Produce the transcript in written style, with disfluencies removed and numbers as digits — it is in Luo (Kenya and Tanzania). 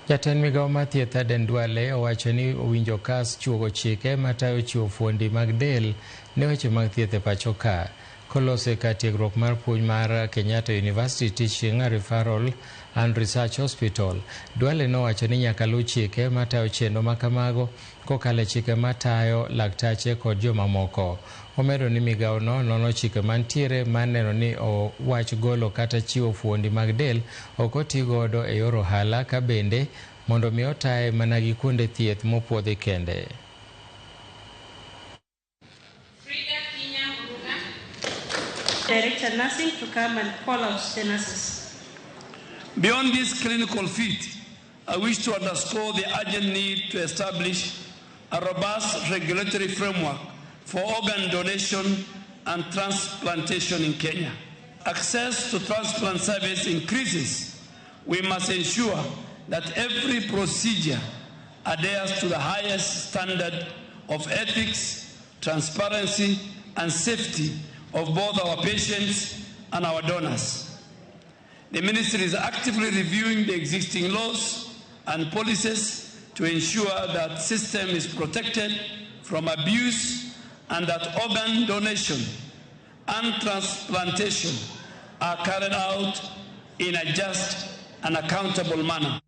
Jatend migao mar thieth Aden Duale owacho ni owinjo kas chuogo chike matayo chiwo fuondi mag del ne weche mag thieth e pacho ka. Koloso e kar tiegruok mar puonj mar Kenyatta University Teaching Referral and Research Hospital, Duale nowacho ni nyaka luw chike matayo chenro ma kamago kokalo e chike matayo laktache kod jomamoko. Omedo ni migawono nono chike mantiere mar neno ni wach golo kata chiwo fuondi mag del ok oti godo e yor ohala ka bende mondo mi otaye mana gi kuonde thieth mopuodhi kende. Frida Kinya Muruga. Director Nursing to come and call out the nurses. Beyond this clinical feat, I wish to underscore the urgent need to establish a robust regulatory framework for organ donation and transplantation in Kenya. Access to transplant service increases. We must ensure that every procedure adheres to the highest standard of ethics, transparency, and safety of both our patients and our donors. The ministry is actively reviewing the existing laws and policies to ensure that system is protected from abuse and that organ donation and transplantation are carried out in a just and accountable manner.